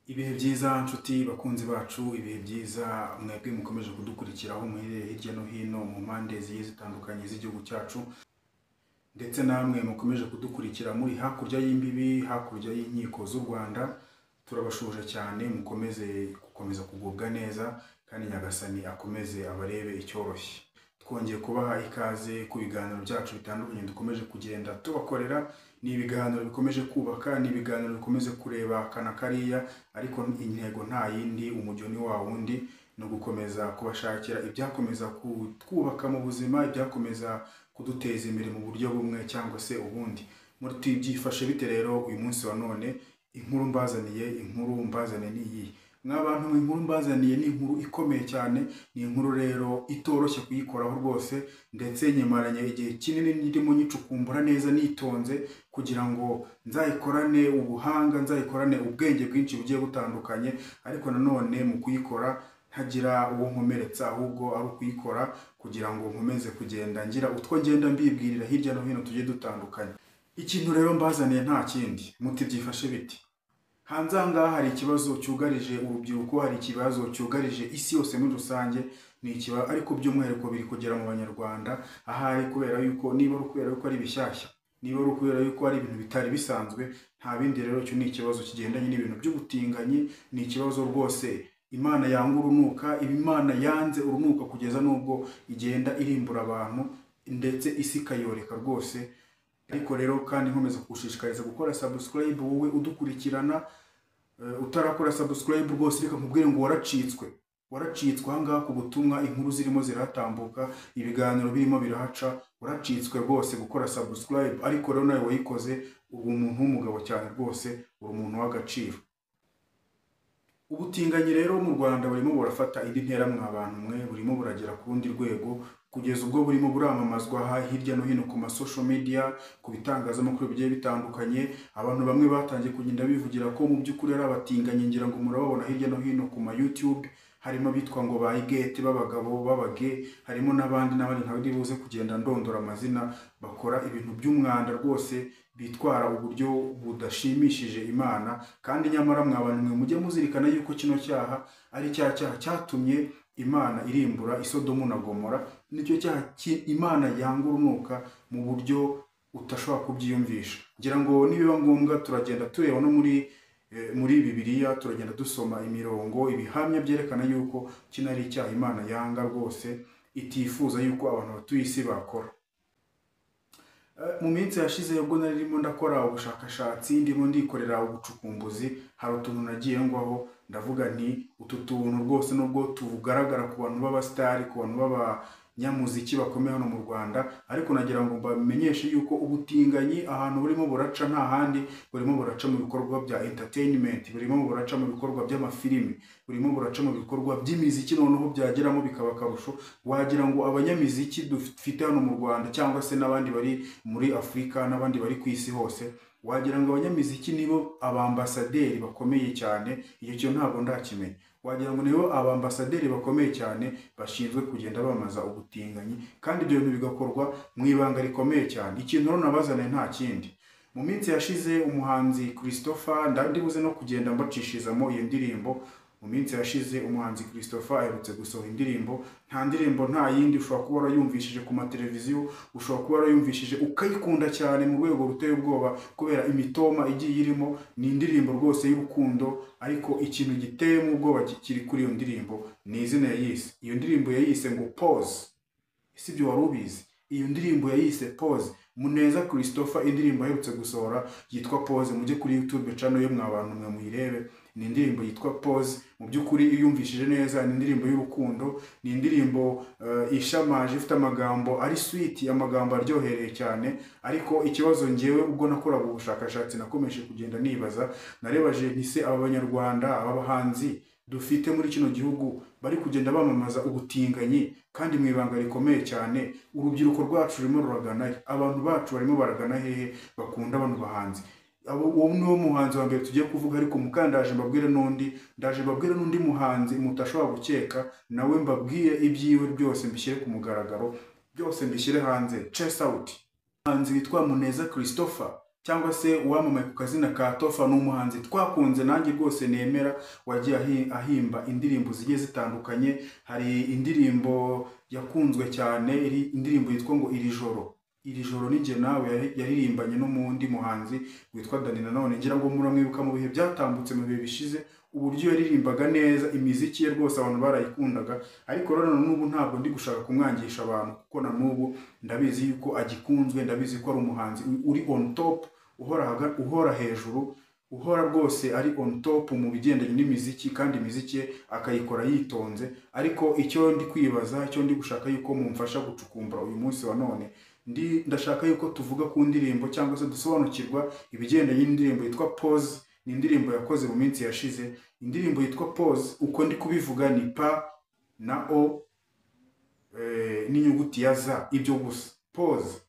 Ibihe byiza nshuti bakunzi bacu, ibihe byiza mwebwe mukomeje kudukurikiraho muherereye hirya no hino mu mpande zigiye zitandukanye z'igihugu cyacu, ndetse namwe mukomeje kudukurikira muri hakurya y'imbibi, hakurya y'inkiko z'u Rwanda. Turabashuje cyane, mukomeze gukomeza kugubwa neza kandi Nyagasani akomeze abarebe icyoroshye. Twongeye kubaha ikaze ku biganiro byacu bitandukanye dukomeje kugenda tubakorera. Ni ibiganiro bikomeje kubaka, ni ibiganiro bikomeze kureba aka na kariya, ariko intego nta yindi, umujyo ni wa wundi, ni ugukomeza kubashakira ibyakomeza kutwubaka mu buzima, ibyakomeza kuduteza imbere mu buryo bumwe cyangwa se ubundi. Muri byifashe bite rero uyu munsi wa none? Inkuru mbazaniye ni iyihe? Mwa bantu mwe, inkuru mbazaniye ni inkuru ikomeye cyane, ni inkuru rero itoroshye kuyikoraho rwose, ndetse nyimaranye igihe kinini ndimo nyicukumbura neza nitonze kugira ngo nzayikorane ubuhanga, nzayikorane ubwenge bwinshi bugiye butandukanye, ariko nanone mu kuyikora ntagira uwo nkomeretsa, ahubwo ari ukuyikora kugira ngo nkomeze kugenda ngira utwo ngenda mbibwirira hirya no hino tugiye dutandukanye. Ikintu rero mbazaniye nta kindi, muti byifashe biti? Hanze aha ngaha hari ikibazo cyugarije urubyiruko, hari ikibazo cyugarije isi yose muri rusange, ni ikibazo ariko by'umwihariko biri kugera mu Banyarwanda, ahari kubera yuko niba ari ukubera yuko ari bishyashya, niba ari ukubera yuko ari ibintu bitari bisanzwe, nta bindi rero, icyo ni ikibazo kigendanye n'ibintu by'ubutinganyi. Ni ikibazo rwose Imana yanga urunuka, iba Imana yanze urunuka kugeza n'ubwo igenda irimbura abantu, ndetse isi ikayoreka rwose. Ariko rero kandi nkomeza kugushishikariza gukora subscribe, wowe udukurikirana. Utarakora subscribe rwose, reka nkubwire ngo waracitswe, waracitswe. Aha ngaha ku butumwa inkuru zirimo ziratambuka, ibiganiro birimo birahaca, waracitswe rwose gukora subscribe. Ariko rero nawe wayikoze, uri umuntu w'umugabo cyane rwose, uri umuntu w'agaciro. Ubutinganyi rero mu Rwanda burimo burafata indi ntera, mwa bantu mwe, burimo buragera ku rundi rwego, kugeza ubwo burimo buramamazwa hirya no hino ku ma social media, ku bitangazamakuru bigiye bitandukanye. Abantu bamwe batangiye kugenda bivugira ko mu by'ukuri ari abatinganyi. Ngira ngo murababona hirya no hino ku ma YouTube, harimo abitwa ngo ba Igete b'abagabo b'abage, harimo n'abandi n'abandi ntabwo buze kugenda ndondora amazina, bakora ibintu by'umwanda rwose, bitwara uburyo budashimishije Imana. Kandi nyamara mwa bantu mwe, mujye muzirikana yuko kino cyaha ari cya cyaha cyatumye Imana irimbura Isodomu na Gomora. Nicyo cyaha Imana yanga urunuka mu buryo udashobora kubyiyumvisha. Ngira ngo nibiba ngombwa turagenda tureba no muri Bibiliya, turagenda dusoma imirongo, ibihamya byerekana yuko kino ari icyaha Imana yanga rwose, itifuza yuko abantu batuye isi bakora. Mu minsi yashize ubwo nari ndimo ndakora ubushakashatsi, ndimo ndikorera ubucukumbuzi, hari utuntu nagiye ngwaho, ndavuga nti utu tuntu rwose, nubwo tugaragara ku bantu b'abasitari, ku bantu b'abanyamuziki bakomeye hano mu Rwanda, ariko nagira ngo mbamenyeshe yuko ubutinganyi ahantu burimo buraca nta handi, burimo buraca mu bikorwa bya entertainment, burimo buraca mu bikorwa by'amafilimi, burimo buraca mu bikorwa by'imiziki. Noneho byageramo bikaba akarusho, wagira ngo abanyamiziki dufite hano mu Rwanda cyangwa se n'abandi bari muri Afurika n'abandi bari ku isi hose, wagira ngo abanyamiziki nibo abambasaderi bakomeye cyane. Icyo kintu ntabwo ndakimenya. Wagira ngo nibo abambasaderi bakomeye cyane bashinzwe kugenda bamamaza ubutinganyi, kandi ibyo bintu bigakorwa mu ibanga rikomeye cyane. Ikintu rero nabazaniye nta kindi. Mu minsi yashize umuhanzi Christopher, ndibuze no kugenda mbacishizamo iyo ndirimbo, mu minsi yashize umuhanzi Christopher aherutse gusohora indirimbo. Nta ndirimbo nta yindi, ushobora kuba warayumvishije ku mateleviziyo, ushobora kuba warayumvishije ukayikunda cyane mu rwego ruteye ubwoba kubera imitoma igiye irimo. Ni indirimbo rwose y'urukundo, ariko ikintu giteyemo ubwoba kiri kuri iyo ndirimbo ni izina yayise. Iyo ndirimbo yayise ngo "Pause". Ese ibyo wari ubizi? Iyo ndirimbo yayise "Pause". Muneza Christopher, indirimbo aherutse gusohora yitwa "Pause". Mujye kuri YouTube channel yo, mwa bantu mwe, muyirebe. Ni indirimbo yitwa "Pause". Mu by'ukuri iyo uyumvishije neza, ni indirimbo y'urukundo, ni indirimbo ishamaje, ifite amagambo ari sweet, amagambo aryohereye cyane. Ariko ikibazo ngewe ubwo nakoraga ubushakashatsi nakomeje kugenda nibaza, narebaje nti se aba Banyarwanda, aba bahanzi dufite muri kino gihugu bari kugenda bamamaza ubutinganyi kandi mu ibanga rikomeye cyane, urubyiruko rwacu rurimo ruragana he? Abantu bacu barimo baragana hehe bakunda bano bahanzi? Uwo niwo muhanzi wa mbere tugiye kuvuga, ariko mukandaje mbabwire n'undi, ndaje mbabwire n'undi muhanzi mutashobora gukeka, nawe mbabwire ibyiwe byose, mbishyire ku mugaragaro byose, mbishyire hanze. Chess out. Umuhanzi witwa Muneza Christopher. cyangwa se uwamamaye ku kazina ka Tofa. Ni umuhanzi twakunze, nanjye rwose nemera, wagiye ahimba indirimbo zigiye zitandukanye. Hari indirimbo yakunzwe cyane, indirimbo yitwa ngo "Iri joro", "Iri joro ni njye nawe", yaririmbanye n'undi muhanzi witwa Dani Nanone. Ngira ngo muramwibuka mu bihe byatambutse, mu bihe bishize, uburyo yaririmbaga neza. Imiziki ye rwose abantu barayikundaga. Ariko rero na n'ubu ntabwo ndi gushaka kumwangisha abantu, kuko na n'ubu ndabizi yuko agikunzwe, ndabizi ko ari umuhanzi uri on top, uhora hejuru, uhora rwose ari on top mu bigendanye n'imiziki, kandi imiziki ye akayikora yitonze. Ariko icyo ndi kwibaza, icyo ndi gushaka yuko mumfasha gucukumbura uyu munsi wa none, ndashaka yuko tuvuga ku ndirimbo cyangwa se dusobanukirwa ibigendanye n'indirimbo yitwa "Pose". Ni indirimbo yakoze mu minsi yashize, indirimbo yitwa "Pose". Uko ndi kubivuga ni P na O n'inyuguti ya Z, ibyo gusa, Pose.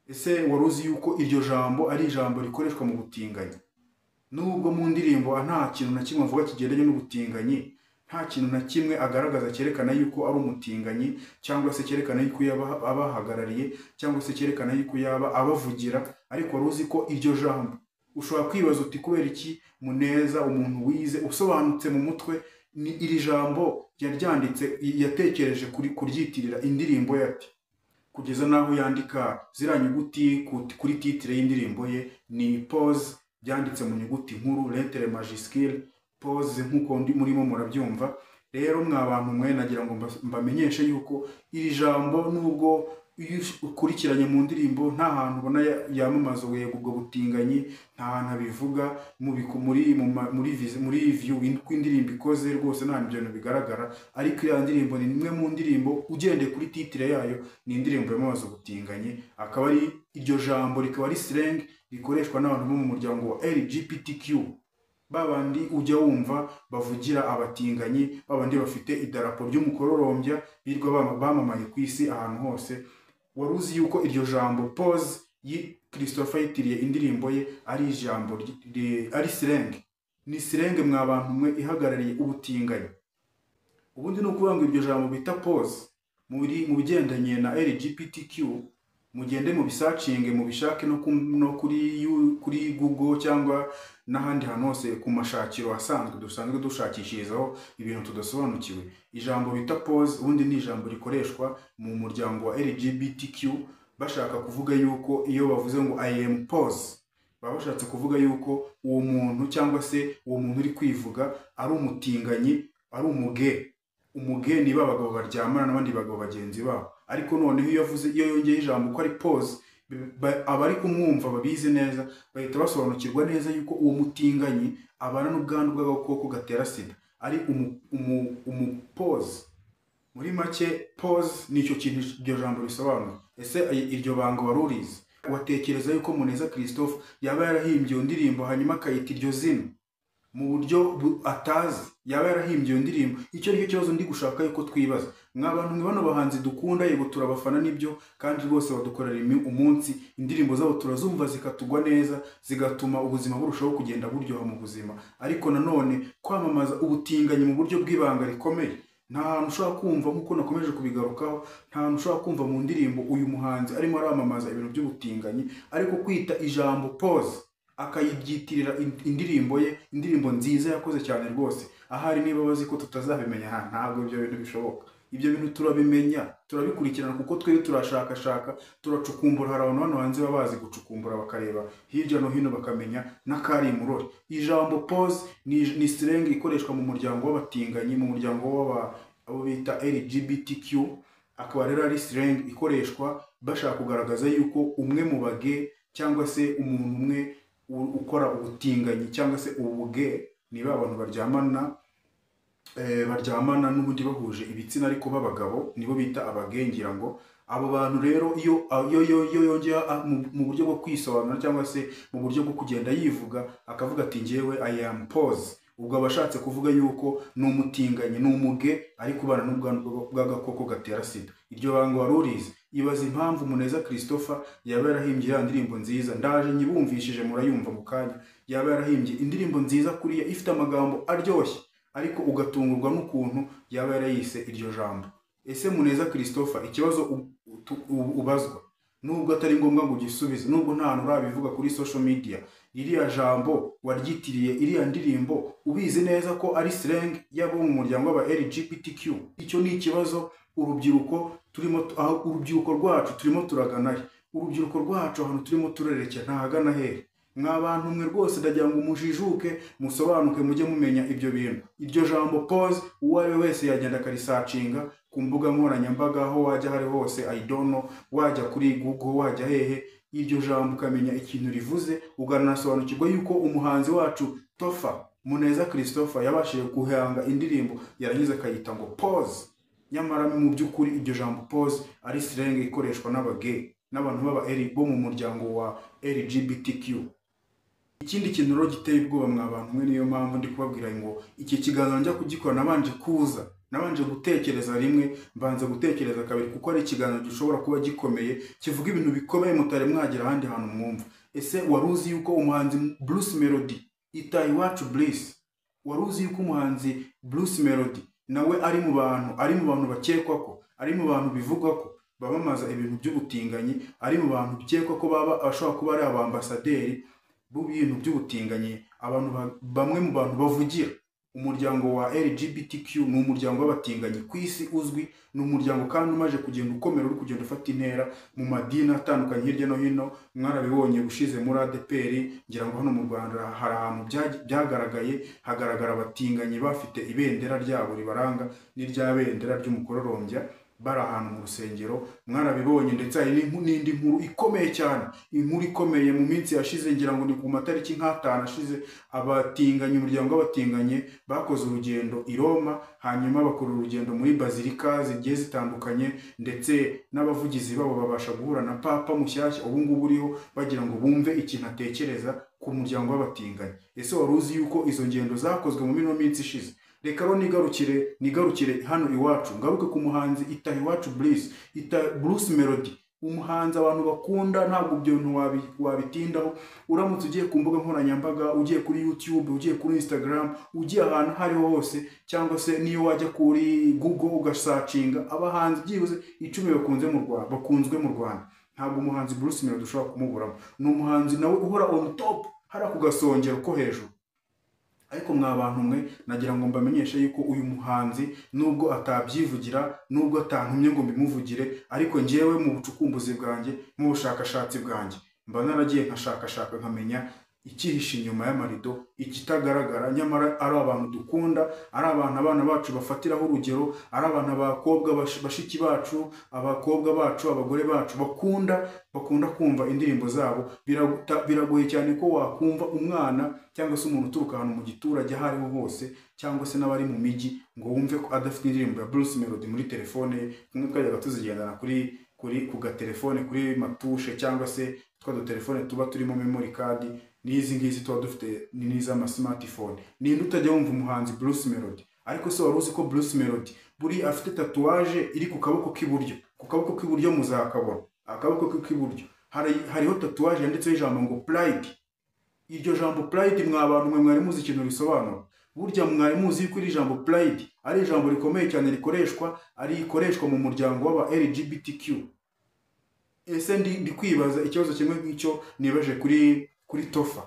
Ese wari uzi yuko iryo jambo ari ijambo rikoreshwa mu butinganyi? Nubwo mu ndirimbo nta kintu na kimwe avuga kigendanye n'ubutinganyi, nta kintu na kimwe agaragaza cyerekana yuko ari umutinganyi, cyangwa se cyerekana yuko yaba abahagarariye, cyangwa se cyerekana yuko yaba abavugira, ariko wari uzi ko iryo jambo, ushobora kwibaza uti: "Kubera iki Muneza, umuntu wize, usobanutse mu mutwe, ni iri jambo yaryanditse, yatekereje kuri kuryitirira indirimbo ye?" Ati kugeza n'aho yandika ziriya nyuguti kuri titre y'indirimbo ye, ni "Pose", byanditse mu nyuguti nkuru, lettre majuscule, "Pose", nk'uko ndi murimo murabyumva. Rero mwa bantu mwe, nagira ngo mbamenyeshe yuko iri jambo, nubwo iyo ukurikiranye mu ndirimbo nta hantu ubona yamamaza ubwo butinganyi, nta hantu abivuga mu biku- muri mu ma- muri muri view uko indirimbo ikoze, rwose nta ibyo bintu bigaragara. Ariko iriya ndirimbo ni imwe mu ndirimbo, ugendeye kuri titre yayo, ni indirimbo yamamaza ubutinganyi. Akaba ari iryo jambo rikaba ari slang rikoreshwa n'abantu bo mu muryango wa LGBTQ, babandi ujya wumva bavugira abatinganyi, babandi bafite idarapo ry'umukororombya, birirwa bamamaye ku isi ahantu hose. Wari uzi yuko iryo jambo "Pose" Christopher yitiriye indirimbo ye ari ijambo ari slang? Ni slang, mwa bantu mwe, ihagarariye ubutinganyi. Ubundi ni ukuvuga ngo iryo jambo bita "pose" mu bigendanye na LGBTQ, mugende mu bisearchinge, mubishake no kuri Google cyangwa n'ahandi hantu hose ku mashakiro asanzwe dusanzwe dushakishirizaho ibintu tudasobanukiwe. Ijambo bita "pose" ubundi ni ijambo rikoreshwa mu muryango wa LGBTQ, bashaka kuvuga yuko iyo bavuze ngo "I am pose", baba bashatse kuvuga yuko uwo muntu, cyangwa se uwo muntu uri kwivuga, ari umutinganyi, ari umugay. Umugay ni ba bagabo baryamana n'abandi bagabo bagenzi babo. Ariko noneho iyo avuze, iyo yongeye ijambo ko ari pose, abari kumwumva babizi neza bahita basobanukirwa neza yuko uwo mutinganyi abana n'ubwandu bw'agakoko gatera sida, ari umupose. Muri make, pose ni icyo kintu iryo jambo risobanura. Ese iryo banga wari urizi? Watekereza yuko Muneza Christophe yaba yarahimbye iyo ndirimbo, hanyuma akayita iryo zina mu buryo atazi? Yaba yarahimbye iyo ndirimbo? Icyo nicyo kibazo ndi gushaka yuko twibaza, mwa bantu mwe. Bano bahanzi dukunda, yego turabafana nibyo, kandi rwose badukorera umunsi. Indirimbo zabo turazumva zikatugwa neza, zigatuma ubuzima burushaho kugenda buryoha mu buzima. Ariko nanone kwamamaza ubutinganyi mu buryo bw'ibanga rikomeye, nta hantu ushobora kumva, nk'uko nakomeje kubigarukaho, nta hantu ushobora kumva mu ndirimbo uyu muhanzi arimo aramamaza ibintu by'ubutinganyi. Ariko kwita ijambo "pose" akayibyitirira indirimbo ye, indirimbo nziza yakoze cyane rwose, ahari niba bazi ko tutazabimenya, ntabwo ibyo bintu bishoboka. Ibyo bintu turabimenya, turabikurikirana, kuko twebwe turashakashaka, turacukumbura. Hari abantu hano hanze baba bazi gucukumbura, bakareba hirya no hino, bakamenya n'akari imurori. Ijambo "pose" ni slang ikoreshwa mu muryango w'abatinganyi, mu muryango w'aba abo bita LGBTQ. Akaba rero ari slang ikoreshwa bashaka kugaragaza yuko umwe mu bagay, cyangwa se umuntu umwe ukora ubutinganyi cyangwa se ubugay, ni ba bantu baryamana n'ubundi bahuje ibitsina ariko b'abagabo, nibo bita abagay. Ngira ngo abo bantu rero, iyo yongeye mu buryo bwo kwisobanura cyangwa se mu buryo bwo kugenda yivuga, akavuga ati: "Njyewe I am pose", ubwo aba ashatse kuvuga yuko ni umutinganyi, ni umugay, ariko ubana n'ubwandu bw'agakoko gatera sida. Iryo banga wari urizi? Ibaza impamvu Muneza Christopher yaba yarahimbye ya ndirimbo nziza, ndaje nyibumvishije murayumva mu kanya, yaba yarahimbye indirimbo nziza kuriya ifite amagambo aryoshye, ariko ugatungurwa n'ukuntu yaba yarayise iryo jambo. Ese Muneza Christopher, ikibazo ubazwa ni Nubwo atari ngombwa ngo ugisubize, nubwo nta hantu urabivuga kuri social media, ririya jambo waryitiriye iriya ndirimbo ubizi neza ko ari slang y'abo mu muryango w'aba LGBTQ? Icyo ni ikibazo urubyiruko turimo, aho urubyiruko rwacu turimo turagana he? Urubyiruko rwacu ahantu turimo turerekera ntahagana hehe? Mwa bantu mwe, rwose ndagira ngo mujijuke, musobanuke, mujye mumenya ibyo bintu. Iryo jambo pause, uwo ari we wese yagenda akarisearchinga ku mbuga nkoranyambaga, aho wajya aho ari hose, I don't know, wajya kuri Google, wajya hehe, iryo jambo ukamenya ikintu rivuze, ukanasobanukirwa yuko umuhanzi wacu Tofa Muneza Christopher yabashije guhanga indirimbo, yarangiza akayita ngo pause, nyamara mu by'ukuri iryo jambo pause ari slang ikoreshwa n'abagay n'abantu b'aba L bo mu muryango wa LGBTQ. Ikindi kintu rero giteye ubwoba, mwa bantu mwe, niyo mpamvu ndi kubabwira ngo iki kiganiro njya kugikora nabanje kuza, nabanje gutekereza rimwe, mbanza gutekereza kabiri, kuko ari ikiganiro gishobora kuba gikomeye, kivuga ibintu bikomeye mutari mwagera ahandi hantu mwumva. Ese wari uzi yuko umuhanzi Bruce Melody, Itahiwacu Bruce, wari uzi yuko umuhanzi Bruce Melody nawe ari mu bantu bakekwa ko ari mu bantu bivugwa ko bamamaza ibintu by'ubutinganyi, ari mu bantu bikekwa ko baba ashobora kuba ari abambasaderi b'ibintu by'ubutinganyi, abantu bamwe mu bantu bavugira umuryango wa LGBTQ? Ni umuryango w'abatinganyi ku isi uzwi, ni umuryango kandi umaze kugenda ukomera, uri kugenda ufata intera mu madini atandukanye hirya no hino. Mwarabibonye ushize muri ADEPR, ngira ngo hano mu Rwanda hari ahantu byagaragaye, hagaragara abatinganyi bafite ibendera ryabo ribaranga n'irya bendera ry'umukororombya, bari ahantu mu rusengero, mwarabibonye. Ndetse hari n'indi nkuru ikomeye cyane, inkuru ikomeye mu minsi yashize, ngira ngo ni ku matariki nk'atanu ashize, abatinganyi, umuryango w'abatinganyi bakoze urugendo i Roma, hanyuma bakora urugendo muri bazilika zigiye zitandukanye, ndetse n'abavugizi babo babasha guhura na Papa mushyashya ubu ngubu uriho, bagira ngo bumve ikintu atekereza ku muryango w'abatinganyi. Ese wari uzi yuko izo ngendo zakozwe mu mino minsi ishize? Reka rero nigarukire hano iwacu, ngaruke ku muhanzi Itahiwacu Bruce, Ita Bruce Melody, umuhanzi abantu bakunda. Ntabwo ibyo bintu wabitindaho. Uramutse ugiye ku mbuga nkoranyambaga, ugiye kuri YouTube, ugiye kuri Instagram, ugiye ahantu aho ariho hose, cyangwa se niyo wajya kuri Google ugasearchinga abahanzi byibuze 10 bakunze mu Rwanda, bakunzwe mu Rwanda, ntabwo umuhanzi Bruce Melody ushobora kumuburamo. Ni umuhanzi nawe uhora on top, hariya ku gasongero ko hejuru. Ariko mwa bantu mwe, nagira ngo mbamenyeshe yuko uyu muhanzi, nubwo atabyivugira, nubwo atantumye ngo mbimuvugire, ariko njyewe mu bucukumbuzi bwanjye, mu bushakashatsi bwanjye, mba naragiye nkashakashaka, nkamenya icyihishe inyuma y'amarido, ikitagaragara, nyamara ari abantu dukunda, ari abantu abana bacu bafatiraho urugero, ari abantu abakobwa bashiki bacu, abakobwa bacu, abagore bacu bakunda kumva indirimbo zabo. Biragoye cyane ko wakumva umwana cyangwa se umuntu uturuka ahantu mu giturage aho ariho hose, cyangwa se n'abari mu mijyi, ngo wumve ko adafite indirimbo ya Bruce Melody muri telefone ye. Kumwe twajyaga tuzigendana kuri ku gatelefone, kuri matushe, cyangwa se twa dutelefone tuba turimo memory card, n'izi ngizi tuba dufite n'iz'ama smartphone. Ninde utajya wumva umuhanzi Bruce Melody? Ariko se wari uzi ko Bruce Melody buri afite tatouage iri ku kaboko k'iburyo? Ku kaboko k'iburyo, muzakabona akaboko ke k'iburyo, hariho tatouage yanditseho ijambo ngo pride. Iryo jambo pride, mwa bantu mwe, mwari muzi ikintu risobanura? Burya mwari muzi yuko iri jambo pride ari ijambo rikomeye cyane, rikoreshwa mu muryango w'aba LGBTQ? Ese ndi kwibaza ikibazo kimwe nk'icyo nibaje kuri Tofa.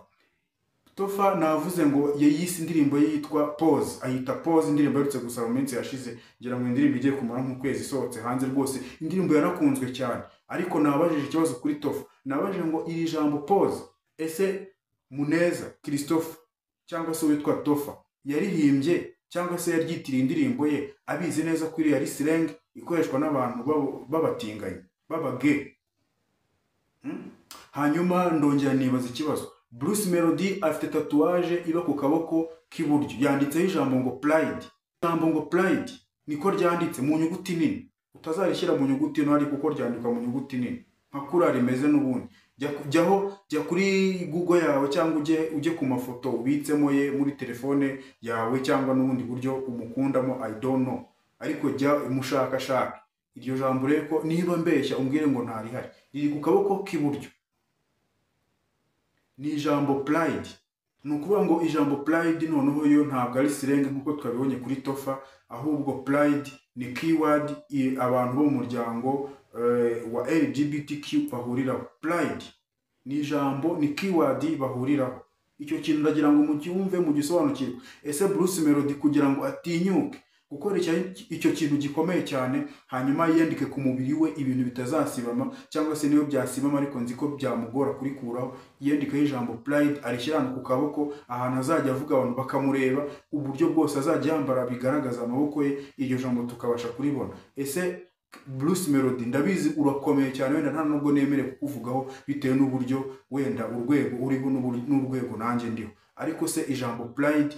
Tofa navuze ngo yayise indirimbo ye yitwa Pause, ayita Pause, indirimbo aherutse gusa mu minsi yashize, ngira ngo indirimbo igiye kumara nk'ukwezi isohotse hanze. Rwose indirimbo yarakunzwe cyane. Ariko nabajije ikibazo kuri Tofa, nabajije ngo iri jambo pause, ese Muneza Christophe cyangwa se witwa Tofa yarihimbye cyangwa se yaryitiriye indirimbo ye abizi neza ko iriya ari slang ikoreshwa n'abantu b'abatinganyi, b'abagay? Hanyuma ndongera nibaza ikibazo. Bruce Melody afite tatouage iba ku kaboko k'iburyo, yanditseho ijambo ngo pride. Ijambo ngo pride niko ryanditse mu nyuguti nini, utazarishyira mu nyuguti nto ariko kuko ryandikwa mu nyuguti nini nka kuriya rimeze n'ubundi. Jyaho, jya kuri Google yawe, cyangwa ujye ku mafoto ubitsemo ye muri telefone yawe, cyangwa n'ubundi buryo umukundamo, I don't know, ariko jya umushakashaka iryo jambo, urebe ko niba mbeshya umbwire ngo ntarihari. Riri ku kaboko k'iburyo, ni ijambo pride. Ni ukuvuga ngo ijambo pride noneho yo ntabwo ari slang nk'uko twabibonye kuri Tofa, ahubwo pride ni keyword abantu bo mu muryango. wa LGBTQ bahuriraho. Pride ni ijambo, ni keyword bahuriraho. Icyo kintu ndagira ngo mucyumve, mugisobanukirwe. Ese Bruce Melody kugira ngo atinyuke gukora icyo kintu gikomeye cyane, hanyuma yiyandike ku mubiri we ibintu bitazasibama, cyangwa se niyo byasibama ariko nzi ko byamugora kurikuraho, yiyandikeho ijambo pride, arishyira ahantu ku kaboko, ahantu azajya avuga abantu bakamureba, uburyo bwose azajya yambara bigaragaza amaboko ye, iryo jambo tukabasha kuribona. Ese Bruce Melody, ndabizi urakomeye cyane, wenda nta nubwo nemerewe kukuvugaho bitewe n'uburyo wenda urwego uriho n'urwego nanjye ndiho, ariko se ijambo pride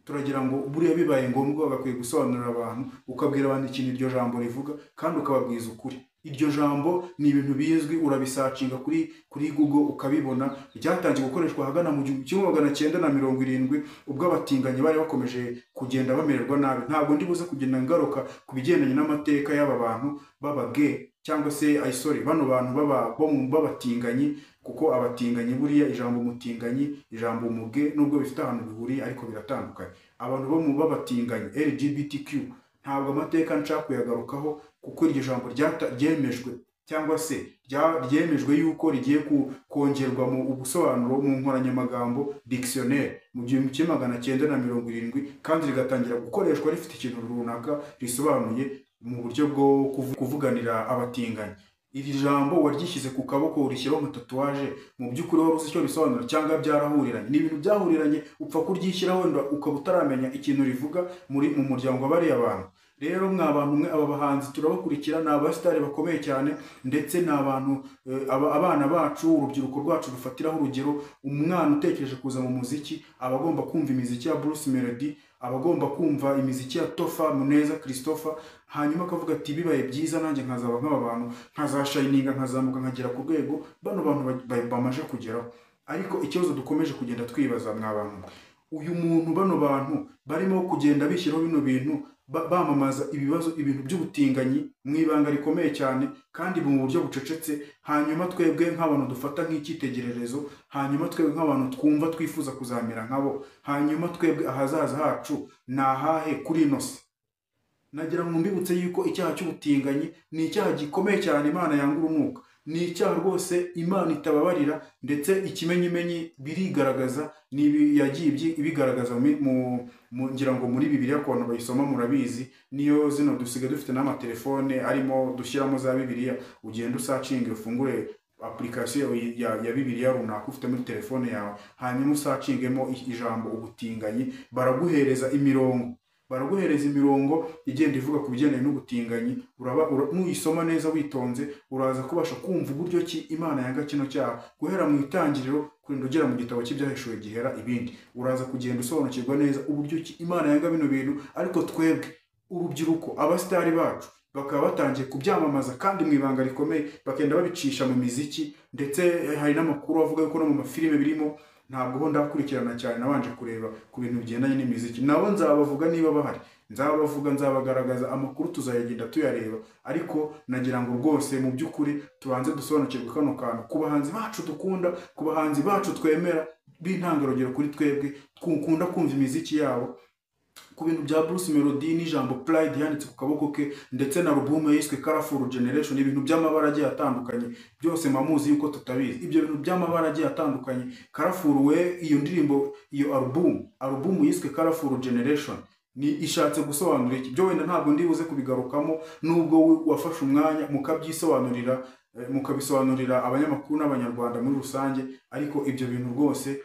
turagira ngo buriya bibaye ngombwa bagakwiye gusobanurira abantu, ukabwira abantu ikintu iryo jambo rivuga kandi ukababwiza ukuri. Iryo jambo ni ibintu bizwi, urabisearchinga kuri Google ukabibona. Ryatangiye gukoreshwa ahagana mu 1970, ubwo abatinganyi bari bakomeje kugenda bamererwa nabi. Ntabwo ndi buze kugenda ngaruka ku bigendanye n'amateka y'aba bantu b'aba gay, cyangwa se ay sorry, bano bantu b'abatinganyi, kuko abatinganyi buriya ijambo umutinganyi, ijambo umuge, nubwo bifite ahantu bihuriye ariko biratandukanye. Abantu bo mu b'abatinganyi LGBTQ, ntabwo amateka nshaka kuyagarukaho, kuko iryo jambo ryemejwe cyangwa se ryemejwe yuko rigiye kongerwa mu ubusobanuro mu nkoranyamagambo dictionnaire mu 1970, kandi rigatangira gukoreshwa rifite ikintu runaka risobanuye mu buryo bwo kuvuganira abatinganyi. Iri jambo waryishyize ku kaboko, urishyiraho nka tatouage, mu by'ukuri wari uzi icyo risobanura cyangwa byarahuriranye? Ni ibintu byahuriranye, upfa kuryishyiraho wenda ukaba utaramenya ikintu rivuga muri mu muryango wa bariya bantu. Rero mwa bantu mwe, aba bahanzi turabakurikira, ni abasitari bakomeye cyane, ndetse ni abantu abana bacu, urubyiruko rwacu rufatiraho urugero. Umwana utekereje kuza mu muziki aba agomba kumva imiziki ya Bruce Melody, aba agomba kumva imiziki ya Tofa Muneza Christopher, hanyuma akavuga ati: "Bibaye byiza nanjye nkazaba nk'aba bantu, nkazashininga, nkazamuka, nkagera ku rwego bano bantu bamaze kugeraho." Ariko ikibazo dukomeje kugenda twibaza, mwa bantu mwe, uyu muntu, bano bantu barimo kugenda bishyiraho bino bintu, bamamaza ibibazo, ibintu by'ubutinganyi mu ibanga rikomeye cyane kandi mu buryo bucecetse, hanyuma twebwe nk'abantu dufata nk'icyitegererezo, hanyuma twebwe nk'abantu twumva twifuza kuzamera nkabo, hanyuma twebwe ahazaza hacu ni ahahe kuri ino si? Nagira ngo mbibutse yuko icyaha cy'ubutinganyi ni icyaha gikomeye cyane Imana yanga urunuka, ni icyaha rwose Imana itababarira, ndetse ikimenyimenyi birigaragaza, ni ibi yagiye ibigaragaza ngira ngo muri Bibiliya ku bantu bayisoma murabizi. Niyo zino dusigaye dufite n'amatelefone arimo dushyiramo za Bibiliya, ugenda usearchinge, ufungure application ya Bibiliya runaka ufite muri telefone yawe, hanyuma usearchingemo ijambo ubutinganyi, baraguhereza imirongo igenda ivuga ku bigendanye n'ubutinganyi. Nuyisoma neza witonze, uraza kubasha kumva uburyo ki Imana yanga kino cyaha, guhera mu Itangiriro kurinda ugera mu gitabo cy'Ibyahishuwe gihera ibindi. Uraza kugenda usobanukirwa neza uburyo ki Imana yanga bino bintu, ariko twebwe urubyiruko, abasitari bacu bakaba batangiye kubyamamaza kandi mu ibanga rikomeye, bakagenda babicisha mu miziki, ndetse hari n'amakuru avuga ko no mu mafilime birimo. Ntabwo ho ndakurikirana cyane, nabanje kureba ku bintu bigendanye n'imiziki. Nabo nzabavuga niba bahari, nzabavuga, nzabagaragaza, amakuru tuzayagenda tuyareba. Ariko nagira ngo rwose mu by'ukuri tubanze dusobanukirwe kano kantu ku bahanzi bacu dukunda, ku bahanzi bacu twemera b'intangarugero kuri twebwe twukunda kumva imiziki yabo, ku bintu bya Bruce Melody n'ijambo Pride yanditse ku kaboko ke, ndetse na album yiswe Colorful Generation, ibintu by'amabara agiye atandukanye byose muzi yuko tutabizi. Ibyo bintu by'amabara agiye atandukanye, Colorful we, iyo ndirimbo, iyo album yiswe Colorful Generation ni ishatse gusobanura iki? Byo wenda ntabwo ndi buze kubigarukamo, nubwo wafashe umwanya mukabyisobanurira, mukabisobanurira abanyamakuru n'Abanyarwanda muri rusange. Ariko ibyo bintu rwose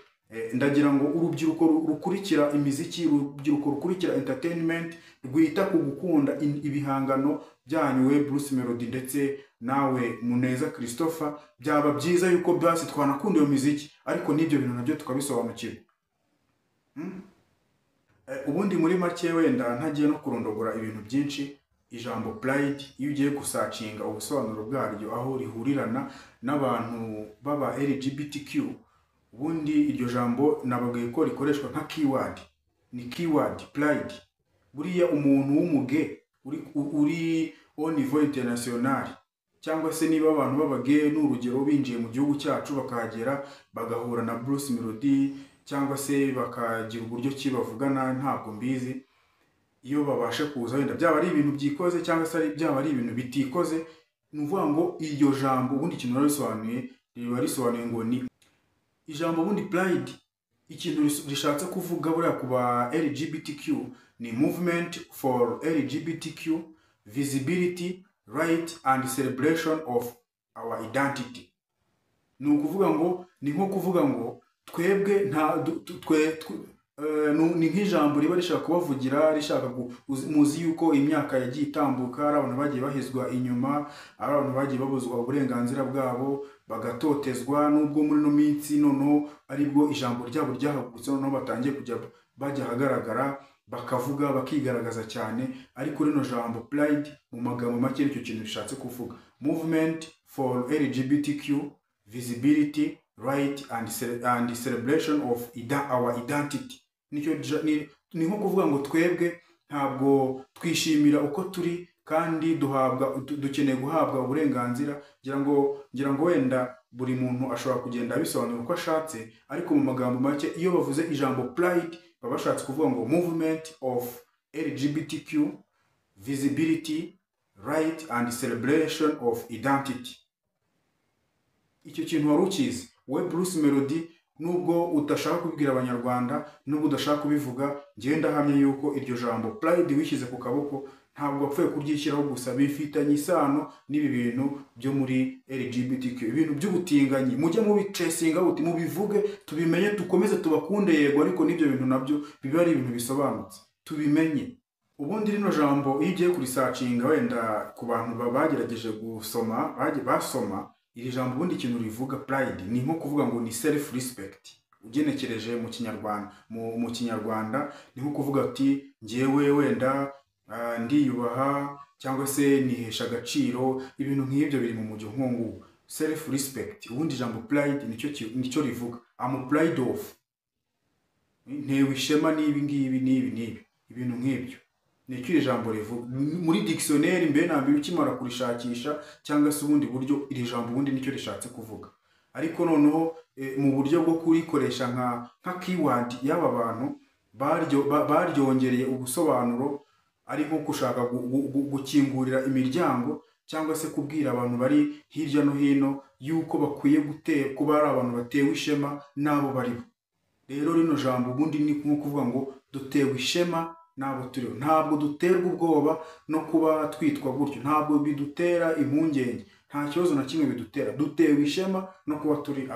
ndagira ngo urubyiruko rukurikira imiziki, urubyiruko rukurikira entertainment, rwita ku gukunda ibihangano byanyu, we Bruce Melody ndetse nawe Muneza Christopher, byaba byiza yuko basi twanakunda iyo miziki, ariko n'ibyo bintu nabyo tukabisobanukirwa. Ubundi muri make, wenda ntagiye no kurondogora ibintu byinshi, ijambo pride iyo ugiye gusearchinga ubusobanuro bwaryo aho rihurirana n'abantu b'aba LGBTQ, ubundi iryo jambo nababwiye ko rikoreshwa nka keyword, ni keyword pride. Buriya umuntu w'umuge uri au niveau international, cyangwa se niba abantu b'abage, ni urugero, binjiye mu gihugu cyacu bakahagera bagahura na Bruce Melody, cyangwa se bakagira uburyo ki bavugana, ntabwo mbizi, iyo babashe kuza, wenda byaba ari ibintu byikoze cyangwa se byaba ari ibintu bitikoze. Ni ukuvuga ngo iryo jambo ubundi ikintu riba risobanuye, riba risobanuye ngo ni ijambo ubundi pride, ikintu rishatse kuvuga buriya ku ba LGBTQ ni movement for LGBTQ visibility, right and celebration of our identity. Ni ukuvuga ngo ni nko kuvuga ngo twebwe nta twe ni nk'ijambo riba rishaka kubavugira, rishaka muzi yuko imyaka yagiye itambuka ari abantu bagiye bahezwa inyuma, ari abantu bagiye babuzwa uburenganzira bwabo, bagatotezwa, nubwo muri ino minsi noneho aribwo ijambo ryabo ryahagurutse, noneho batangiye kujya bajya ahagaragara, bakavuga, bakigaragaza cyane. Ariko rino jambo pride mu magambo make nicyo kintu rishatse kuvuga, movement for LGBTQ visibility, right and celebration of our identity. Ni nko kuvuga ngo twebwe ntabwo twishimira uko turi kandi dukeneye guhabwa uburenganzira. Ngira ngo wenda buri muntu ashobora kugenda abisobanura uko ashatse, ariko mu magambo make iyo bavuze ijambo pride baba bashatse kuvuga ngo movement of LGBTQ visibility, right and celebration of identity. Icyo kintu wari ukizi we Bruce Melody, nubwo udashaka kubibwira abanyarwanda, nubwo udashaka kubivuga, njyewe ndahamya yuko iryo jambo pride wishyize ku kaboko ntabwo wapfuye kuryishyiraho gusa, bifitanye isano n'ibi bintu byo muri LGBTQ, ibintu by'ubutinganyi. Mujye mubicesinga buti, mubivuge tubimenye, tukomeze tubakunde, yego, ariko n'ibyo bintu nabyo biba ari ibintu bisobanutse, tubimenye. Ubundi rino jambo iyo ugiye kurisacinga wenda ku bantu bagerageje gusoma, basoma iri jambo, ubundi ikintu rivuga pride ni nko kuvuga ngo ni self respect. Ugenekereje mu Kinyarwanda, mu Kinyarwanda ni nko kuvuga ati njyewe wenda ndiyubaha cyangwa se nihesha agaciro, ibintu nk'ibyo biri mu mujyo nk'uwo self respect. Ubundi ijambo pride nicyo rivuga, I'm pride of, ntewe ishema n'ibi ngibi n'ibi n'ibi, ibintu nk'ibyo nicyo iri jambo rivuga muri dictionnaire. Mbere na mbere ukimara kurishakisha cyangwa se ubundi buryo, iri jambo ubundi nicyo rishatse kuvuga. Ariko noneho mu buryo bwo kurikoresha nka keyword y'aba bantu baryongereye ubusobanuro, ari nko gushaka gukingurira imiryango cyangwa se kubwira abantu bari hirya no hino yuko bakwiye kuba ari abantu batewe ishema n'abo baribo. Rero rino jambo ubundi ni nko kuvuga ngo dutewe ishema n'abo turiho, ntabwo duterwa ubwoba no kuba twitwa gutyo, ntabwo bidutera impungenge, nta kibazo na kimwe bidutera, dutewe ishema no kuba turi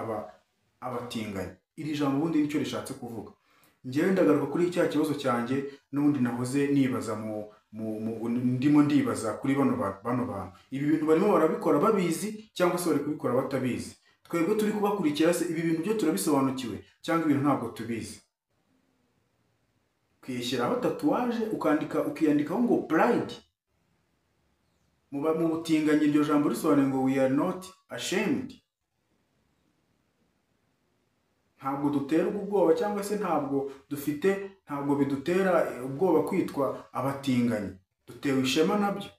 abatinganyi. Iri jambo ubundi nicyo rishatse kuvuga. Njyewe ndagaruka kuri cya kibazo cyanjye n'ubundi nahoze nibaza ndimo ndibaza kuri bano bantu, ibi bintu barimo barabikora babizi cyangwa se bari kubikora batabizi? Twebwe turi kubakurikira se ibi bintu byo turabisobanukiwe cyangwa ibintu ntabwo tubizi? Ukishyiraho tatuwaje ukiyandikaho ngo pride, mu butinganyi iryo jambo risobanuye ngo we are not ashamed, ntabwo duterwa ubwoba cyangwa se ntabwo bidutera ubwoba kwitwa abatinganyi, dutewe ishema nabyo.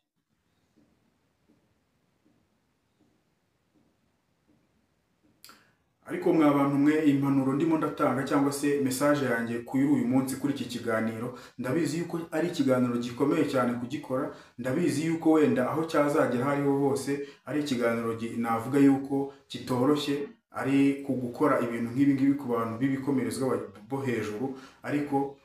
Ariko mwa bantu mwe, impanuro ndimo ndatanga cyangwa se message yanjye kuri uyu munsi kuri iki kiganiro, ndabizi yuko ari ikiganiro gikomeye cyane kugikora, ndabizi yuko wenda aho cyazagera hariho hose ari ikiganiro navuga yuko kitoroshye, ari kugukora ibintu nk'ibi ngibi ku bantu b'ibikomerezwa bo hejuru, ariko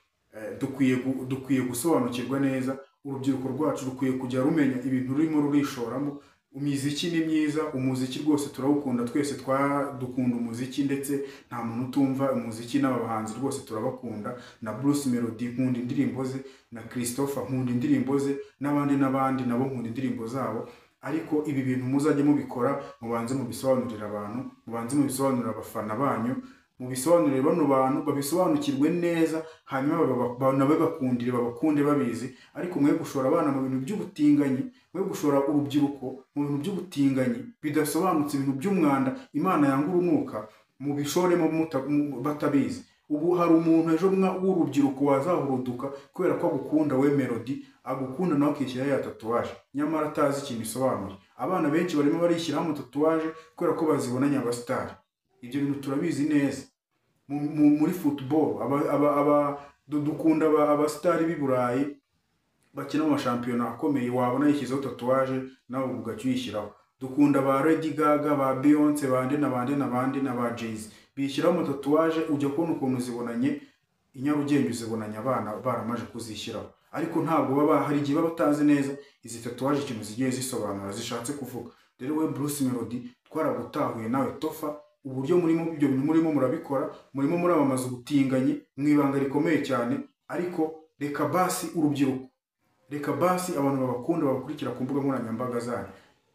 dukwiye gusobanukirwa neza. Urubyiruko rwacu rukwiye kujya rumenya ibintu rurimo rurishoramo. Imiziki ni myiza, umuziki rwose turawukunda twese, dukunda umuziki, ndetse nta muntu utumva umuziki, n'aba bahanzi rwose turabakunda, na Bruce Melody nkunda indirimbo ze, na Christopher nkunda indirimbo ze, n'abandi n'abandi nabo nkunda indirimbo zabo. Ariko ibi bintu muzajye mubikora, mubanze mubisobanurira abantu, mubanze mubisobanurira abafana banyu, mubisobanurire bano bantu babisobanukirwe neza, hanyuma nabe bakundire, babakunde babizi. Ariko mwe gushora abana mu bintu by'ubutinganyi, mwe gushora urubyiruko mu bintu by'ubutinganyi bidasobanutse, ibintu by'umwanda Imana yanga urunuka, mubishoremo batabizi. Ubu hari umuntu ejo w'urubyiruko wazahuruduka kubera ko agukunda we Melody, agukunda nawe akishyira ya tatuwaje, nyamara atazi ikintu isobanuye. Abana benshi barimo barishyiraho tatuwaje kubera ko bazibonanye abasitari. Ibyo bintu turabizi neza. Muri football dukunda abasitari b'i Burayi bakina mu mashampiyona akomeye, wabona yishyizeho tatuwaje nawe ugacyo uyishyiraho. Dukunda ba Lady Gaga, ba Beyonce, bande na bande na bande na ba Jay-Z, bishyiraho amatatuwaje, ujya kubona ukuntu uzibonanye i Nyarugenge, uzibonanye abana baramaze kuzishyiraho, ariko ntabwo baba, hari igihe baba batazi neza izi tatouage ikintu zigiye zisobanura, zishatse kuvuga. Rero we Bruce Melody, twaragutahuye, nawe Tofa, uburyo murimo ibyo bintu murimo murabikora, murimo muramamaza ubutinganyi mu ibanga rikomeye cyane. Ariko reka basi urubyiruko, reka basi abantu babakunda, babakurikira ku mbuga nkoranyambaga zanyu,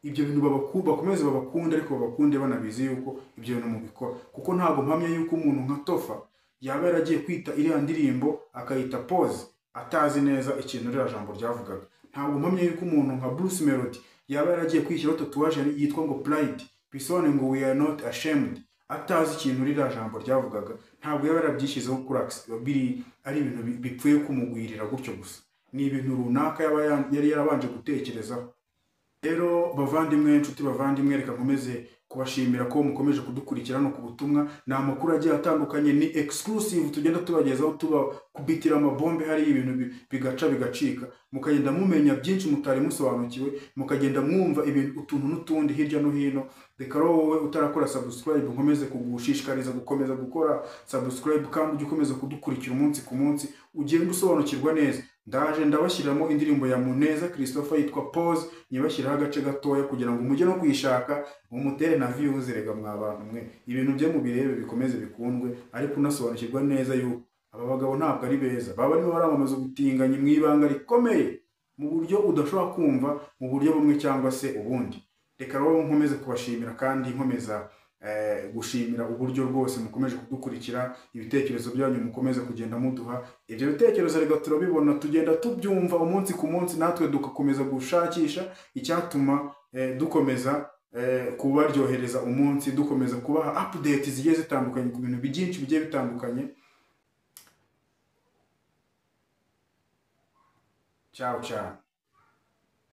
ibyo bintu bakomeze babakunde, ariko babakunde banabizi yuko ibyo bintu mubikora, kuko ntabwo mpamya yuko umuntu nka Tofa yaba yaragiye kwita iriya ndirimbo akayita Pose atazi neza ikintu ririya jambo ryavugaga. Ntabwo mpamya yuko umuntu nka Bruce Melody yaba yaragiye kwishyiraho tatouage yitwa ngo Pride, bisobanuye ngo "We are not ashamed", atazi ikintu ririya jambo ryavugaga. Ntabwo yaba yarabyishyizeho kuri biri ari ibintu bipfuye kumugwirira gutyo gusa, ni ibintu runaka yaba yari yarabanje gutekerezaho. Rero bavandimwe, inshuti bavandimwe, reka nkomeze kubashimira ko mukomeje kudukurikira no ku butumwa. Ni amakuru agiye atandukanye, ni exclusive tugenda tubagezaho, tubakubitira amabombe, hari ibintu bigaca bigacika, mukagenda mumenya byinshi mutari musobanukiwe, mukagenda mwumva ibintu utuntu n'utundi hirya no hino. Reka rero wowe utarakora subscribe, nkomeze kugushishikariza gukomeza gukora subscribe, kandi ujye ukomeza kudukurikira umunsi ku munsi, ugenda usobanukirwa neza. Ndaje ndabashyiriramo indirimbo ya Muneza Christopher yitwa Pose, nyibashyiraho agace gatoya kugira ngo mujye no kuyishaka, mumutere na views. Rega mwa bantu mwe, ibintu bye mubirebe, bikomeze bikundwe, ariko unasobanukirwa neza yuko aba bagabo ntabwo ari beza, baba barimo baramamaza ubutinganyi mu ibanga rikomeye, mu buryo udashobora kumva, mu buryo bumwe cyangwa se ubundi. Reka rero nkomeze kubashimira, kandi nkomeza gushimira uburyo rwose mukomeje kudukurikira, ibitekerezo byanyu mukomeze kugenda muduha ibyo bitekerezo. Reka turabibona, tugenda tubyumva umunsi ku munsi, natwe dugakomeza gushakisha icyatuma dukomeza kubaryohereza umunsi, dukomeza kubaha update zigiye zitandukanye ku bintu byinshi bigiye bitandukanye. Ciao ciao.